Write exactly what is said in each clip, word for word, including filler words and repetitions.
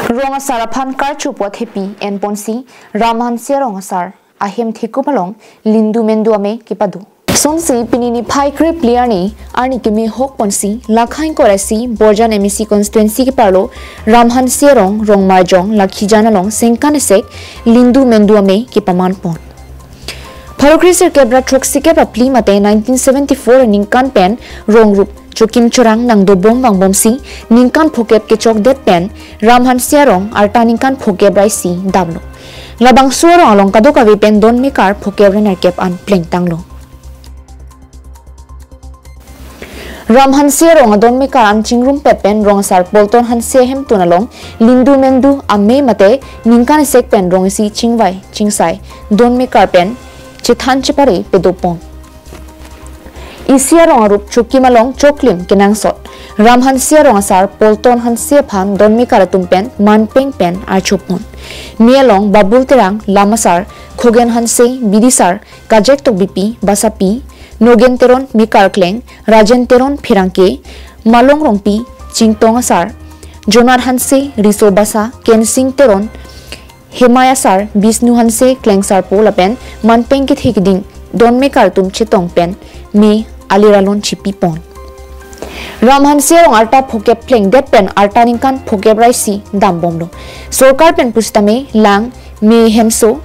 Rong asar aphan karcho pu athepi enponsi Ram Hanse Rong asar ahem thekum along Lindu Mendu amei kepado. Sonsi pini niphai krepli arni, arni keme hok ponsi, lakhang korasi Borjan M A C constituency keparlo Ram Hanse Rong, Rongmarjong, Lakhijan along sengkan esek Lindu Mendu amei kepaman pon. Pharo kre sirkep ra throksi kep apli mate nineteen seventy-four ningkan pen rong rup chokim chorang nangdobom vangbomsi ningkan phokep kechokdet pen Ram Hanse Rong arta ningkan phokep ra isi damlo. Labangso arong along kadokave pen don mekar phokep ra nerkep an plengtanglo. Ram Hanse Rong adon mekar an chingrumpet pen rong asar Polton Hanse hemtun along Lindu Mendu amei mate ningkan esek pen rong isi chingvai chingsai don mekar pen chethan chepare padopon. Isi arong arup chokim along choklim kenangsot Ram Hanse Rong asar Polton Hanse aphan don mekar atum pen manpeng pen archopon. Mei along Babul Terang, Lam asar Khogen Hanse, Bidisar Kajek Tokbipi, Basapi, Nogen Teron, Mekar Kleng, Rajen Teron, Pherangke, Malong Rongpi, Chingtong asar Jonat Hanse, Riso Basa, Kensing Teron, Hemai asar Bisnu Hanse, Klengsarpo lapen manpeng kethe keding don mekar atum chetong pen mei alir alon chipipon. Ram Hanse Rong arta phokep plengdet pen arta ningkan phokep ra isi dambomlo. Sorkar pen pusitame lang mei hemso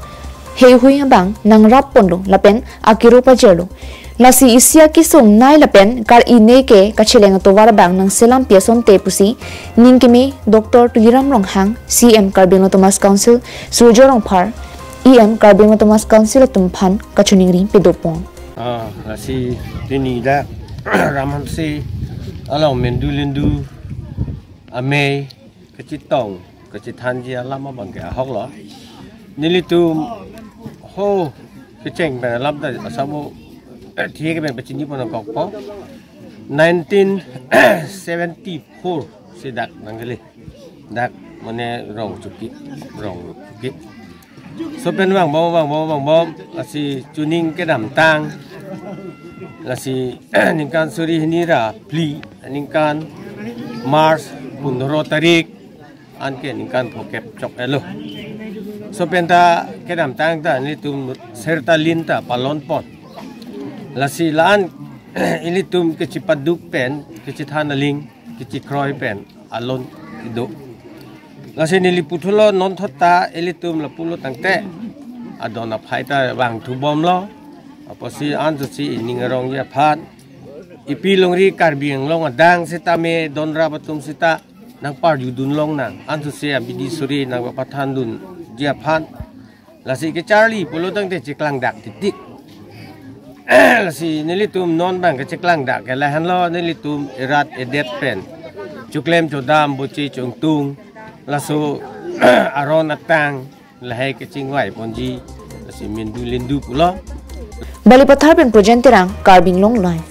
heihui abang nangrap ponlo lapen akiro pajirlo. Lasi isi akesung nai lapen kar-i ne ke kacheleng atovar abang nangselampi asonte pusi ning keme Doctor Tuliram Ronghang, C M Karbi Anglong Autonomous Council, Surjya Rongphar, E M Karbi Anglong Autonomous Council atum aphan kachiningri padopon. Ah, lasi pini dak Ram Hanse along Mendu Lindu amei kachetong kachethanji alam abang ke ahok lo. Nelitum ho kecheng pen alam ta asabo, eh, thie ke pen pachini pon nangkokpo. Nineteen seventy-four si dak nangkele. Dak mane rong chuki, rong chuki. So pen vangbom, vangbom, vangbom, lasi chuning kedamtang, lasi ningkan suri hini ra phli, ningkan March pundro tarik, anke ningkan phokep chok-etlo. So pen ta kedamtang ta nelitum sirta lin ta palon pon. Lasi la-an ilitum kechepaduk pen, kechethan aling, kechekroi pen alon kedo. Lasi neli puthulo non thot ta ilitum lapulo tangte adon aphai ta vangthu bomlo. Apotsi ansose ining arongji aphan, ipi longri Karbi Anglong adang sitame don rap atum sita nangparjudun longnang. Ansose abidi suri nangpathandunji aphan. Lasi kecharli pulo tangte cheklangdak titik. Lasi nelitum non abang kecheklang dak ke lahenlo, nelitum erat edet pen choklem chodam boche chongtung, laso aron atang lahai kechingvai ponji, lasi Mendu Lindu pulo. Balipathar pen Projen Terang, Karbi Anglong Live.